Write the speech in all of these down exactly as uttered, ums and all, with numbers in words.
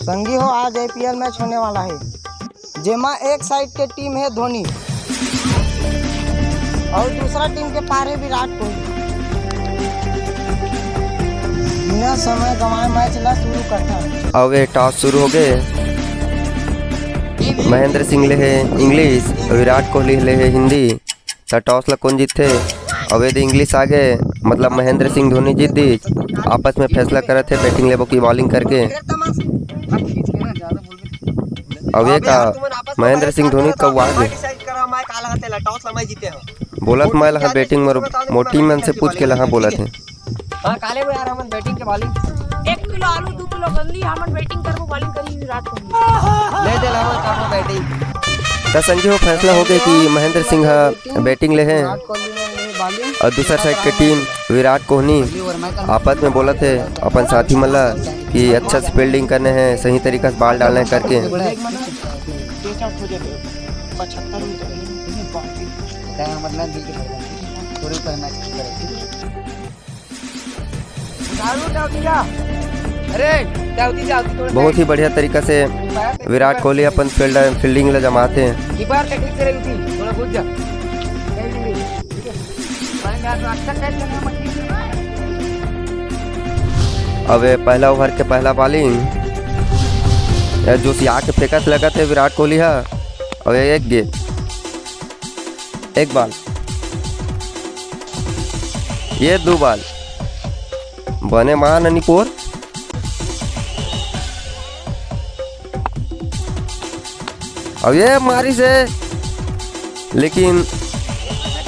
संगी हो, आज आईपीएल मैच होने वाला हे, जेमा एक साइड के टीम हे धोनी अउ दूसरा टीम के पारे विराट कोहली। बिना समय गंवाए मैच ला शुरू करथन। अउ ये टॉस शुरू हो गए। महेंद्र सिंह ले हे इंग्लिश, विराट कोहली ले हे हिंदी। त टॉस ला कोन जीतथे? अउ ये दे इंग्लिश आगे, मतलब महेंद्र सिंह धोनी जीत दिस। आपस में फैसला करत हे बैटिंग लेबो कि बॉलिंग करके। अउ ये का महेंद्र सिंह धोनी कौआ गे। बोलत मैं लहा बैटिंग में, मोर टीम मन से पूछ के लहा बोलत हे। हाँ, काले वो यार, हमन बैटिंग के बॉलिंग। एक किलो आलू, दू किलो गोंदली, हमन बैटिंग करबो, बॉलिंग करी विराट कोहली। ले दे लावा, करबो बैटिंग। त संगी हो, फैसला हो गए कि महेंद्र सिंह ह बैटिंग ले हे विराट कोहली ने ले बॉलिंग। अउ दूसर साइड के टीम विराट कोहली आपस में बोलत हे अपन साथी मन ला कि अच्छा से फील्डिंग करने हे, सही तरीका से बॉल डालने हे करके। पचहत्तर। अरे, बहुत ही बढ़िया तरीका से विराट कोहली अपन फील्ड, फील्डिंग ला जमाथे। अब ये पहला ओवर के पहला बॉलिंग, ये जोशिया के फेंकत लगत हे विराट कोहली हा। अब ये एक गे, एक बॉल, ये दू बॉल, बने मान अनिपोर। अब ये मारिस हे, लेकिन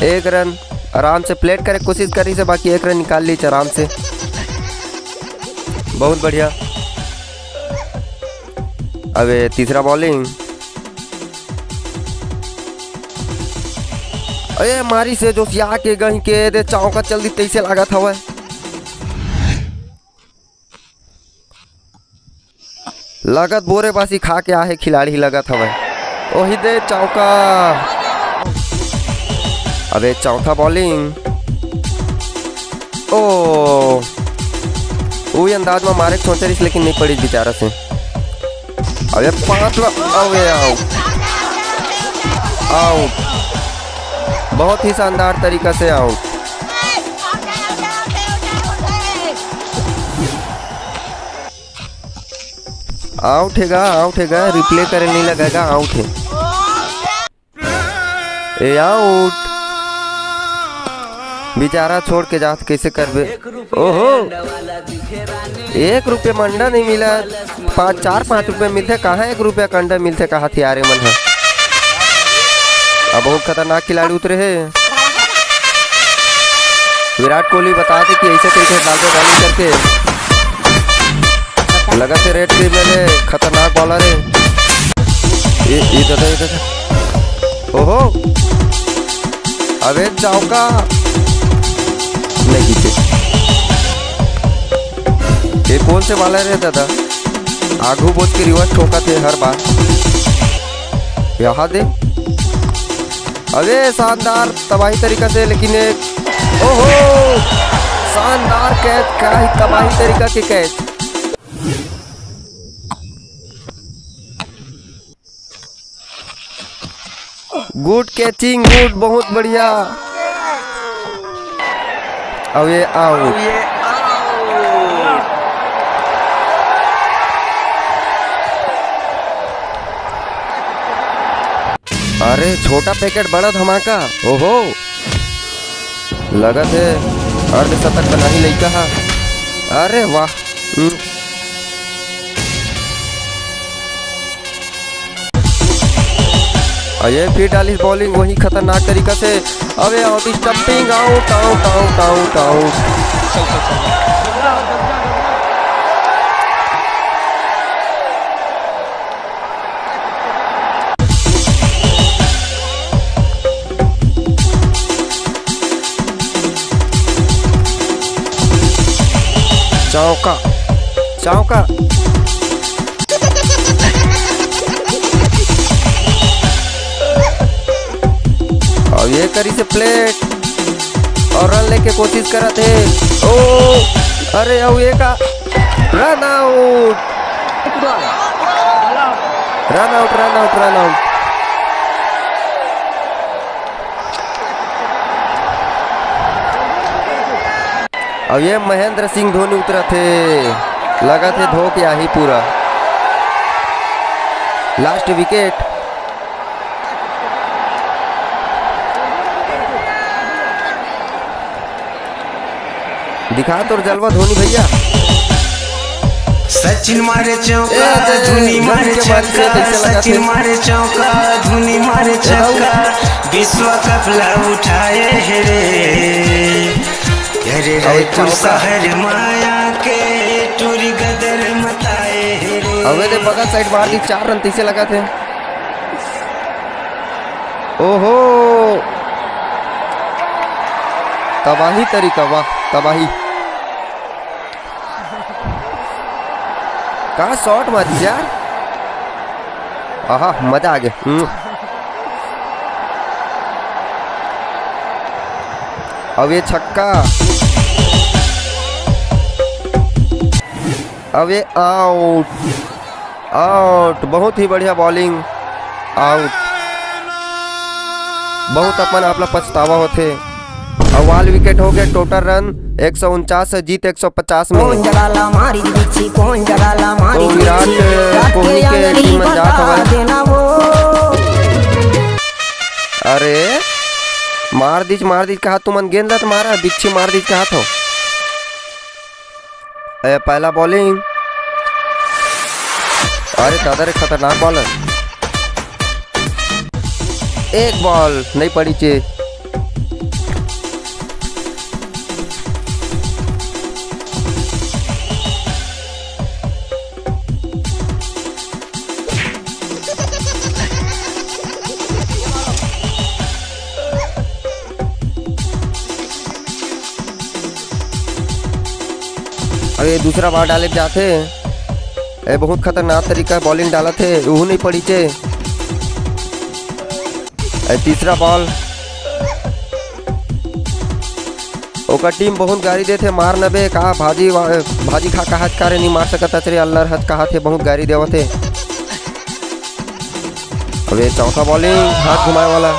एक रन आराम से प्लेट करे कोशिश करिस हे, बाकी एक रन निकाल लिस आराम से। बहुत बढ़िया। अब ये तीसरा बॉलिंग, अरे मारिस हे जोशिया के गही के दे चौका चल दी, तैसे लागत हवय। लगत बोरे बासी खा के आहे खिलाड़ी लगत हवय। ओही दे चौका। अबे चौथा बॉलिंग। ओ, उही अंदाज में मारे के सोचे रहिस, लेकिन नहीं पड़ी बेचारा से। अबे पांच ला-, अबे आउट, आउट, बहुत ही शानदार तरीका से आउट। आउट हेगा, आउट हेगा, रिप्ले करे नहीं लगेगा, आउट हे। ए आउट। बेचारा छोड़ के जात, कैसे करबे? ओहो, एक रुपये मंडा नहीं मिला, पाँच, चार पाँच रुपये मिलथे, कहाँ एक रुपया का अंडा मिलथे, कहा थियारे मन ह। अब बहुत खतरनाक खिलाड़ी उतरे हे। विराट कोहली बता दे कि ऐसे तरीके से डालबे बॉलिंग करके। लगत हे रेड टीम में ले खतरनाक बॉलर हे। ए, ए दादा, ए दादा। ओहो। अबे चौका। नहीं जीते। ये कौन से बॉलर हे दादा? आगू बोझ के रिवर्स ठोकत हे हर बार। यहाँ दे। अबे शानदार तबाही तरीका से, लेकिन एक, ओहो, शानदार कैच, क्या ही तबाही तरीका के कैच। गुड कैचिंग, गुड, बहुत बढ़िया। अब ये आउट। अरे छोटा पैकेट बड़ा धमाका। ओहो, लगत हे अर्धशतक बनाही लइका हा। अरे वाह। हम्म। अउ ये फिर डालिस बॉलिंग वही खतरनाक तरीका से। अबे out, stumping, out, out, out, out, out. चौका, चौका। अउ ये करिस हे प्लेट अउ रन लेके कोशिश करत हे। ओ, अरे, अउ ये का, रन out. Run out, run out, run out। अब ये महेंद्र सिंह धोनी उतरत हे, लगत हे धो के आही पूरा। Last wicket। दिखा तोर जलवा धोनी भैया। सचिन मारे चौका, ए, ए, ए, धोनी मारे छक्का, सचिन मारे चौका, धोनी मारे छक्का, विश्व कप ला उठाए हे रे। अरे रायपुर शहर माया के टूरी गदर मताए हे रे। अबे दे बगल side मार दी, चार run तैसे लगा थे। ओहो, तबाही तरीका, वाह तबाही। का shot मारी यार। आहा, मजा आ गया। हम्म। अब ये छक्का, अब ये out। Out, बहुत ही बढ़िया bowling। Out। बहुत अपन आप ला पछतावा होथे। अउ all wicket हो गए, total run एक सौ उनचास से जीत एक सौ पचास में। तो विराट कोहली के team मन जात हवय। अरे मार दीच, मार दीच कहा तुमन, गेंद ला तो मारा, बिच्छी मार दीच कहा थो। ए, पहला bowling। अरे दादा रे, खतरनाक bowler। एक ball नहीं पड़ी चे। अरे दूसरा बार डाले जाथे। ए, बहुत खतरनाक तरीका bowling डालत हे, उहू नहीं पड़ी चे। ए, तीसरा ball। ओकर team बहुत गारी देथे, मार नबे का भाजी वा-, भाजी खा कहा का रे, नहीं मार सकत अच रे, अल्लर हच कहा थे, बहुत गारी देवत हे। अबे चौथा bowling, हाथ घुमाए वाला,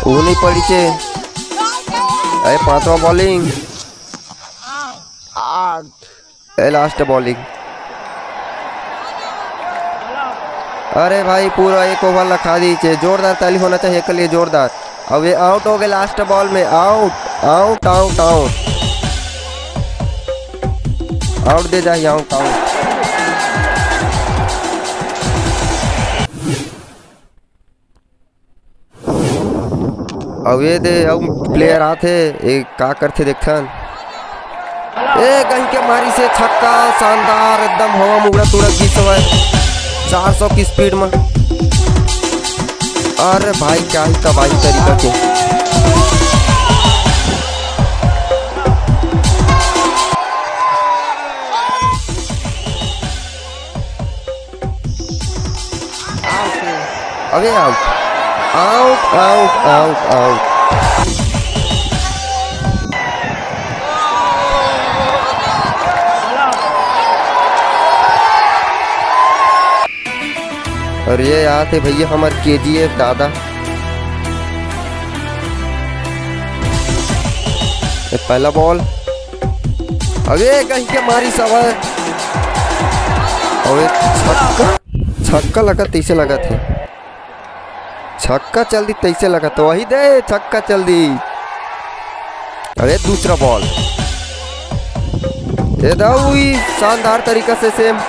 वो नहीं पड़ी चे। अरे पांचवा bowling, ए last bowling। अरे भाई पूरा एक over ला खा दी चे, जोरदार ताली होना चाहिए के लिए, जोरदार। अब ये out हो गए last ball में, out, out, out, out, out दे जाए, out, out। अउ ये दे अउ player आथे, ए का करथे देखथन। ए कहीं के मारी से छक्का, शानदार एकदम हवा में उड़त उड़त गिस हवय चार सौ की speed में। अरे भाई क्या ही तबाही तरीका के। अबे out, out, out, out, out। और ये आत हे भैया हमर केजीएफ दादा। ये पहला ball। अबे कहीं के मारी सवा। अबे छक्का, छक्का लगत तैसे लगत हे। छक्का चल दी तैसे लगत हे। वही दे, छक्का चल दी। अबे दूसरा ball। ये दाऊ ई शानदार तरीका से same।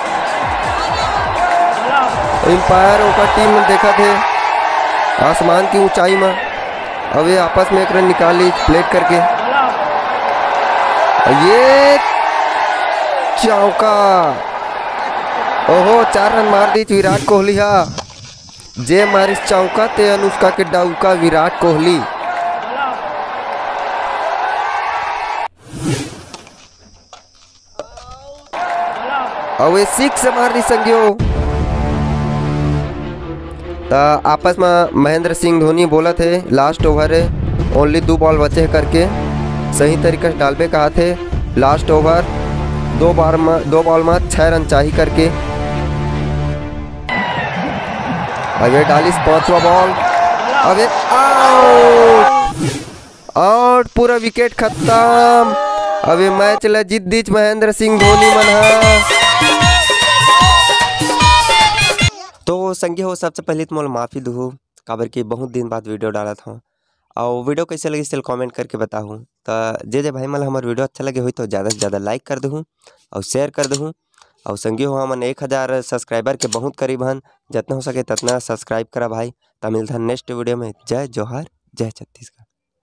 Umpire ओकर team में देखत हे आसमान की ऊंचाई में। अब ये आपस में एक run निकाल ली plate करके। ये चौका। ओहो, चार run मार दी विराट कोहली हा। जे मारिस चौका ते अनुष्का के डौका विराट कोहली। अउ ये six मार दी संगियो। त आपस में महेंद्र सिंह धोनी बोलत हे, last over हे, only दो ball बचे हे करके, सही तरीका से डालबे कहा थे। Last over, दो बार में, दो ball में छह run चाहिए करके। अबे डालिस पांचवा बॉल, अबे आउट, आउट, पूरा विकेट खत्म। अबे मैच ला जीत दीच महेंद्र सिंह धोनी मन ह। तो संगी हो, सबसे पहले तो मोला माफी दुहू, काबर कि बहुत दिन बाद वीडियो डालत हूँ। और वीडियो कैसे लगिस तेला कमेंट करके बताहू। तो जे जे भाई मन ला हमर वीडियो अच्छा लगे होही तो ज़्यादा से ज़्यादा लाइक कर देहू और शेयर कर देहू। और संगी हो, हमन एक हज़ार सब्सक्राइबर के बहुत करीब हन, जितना हो सके उतना सब्सक्राइब करा भाई। तो मिलथन नेक्स्ट वीडियो में। जय जोहार, जय छत्तीसगढ़।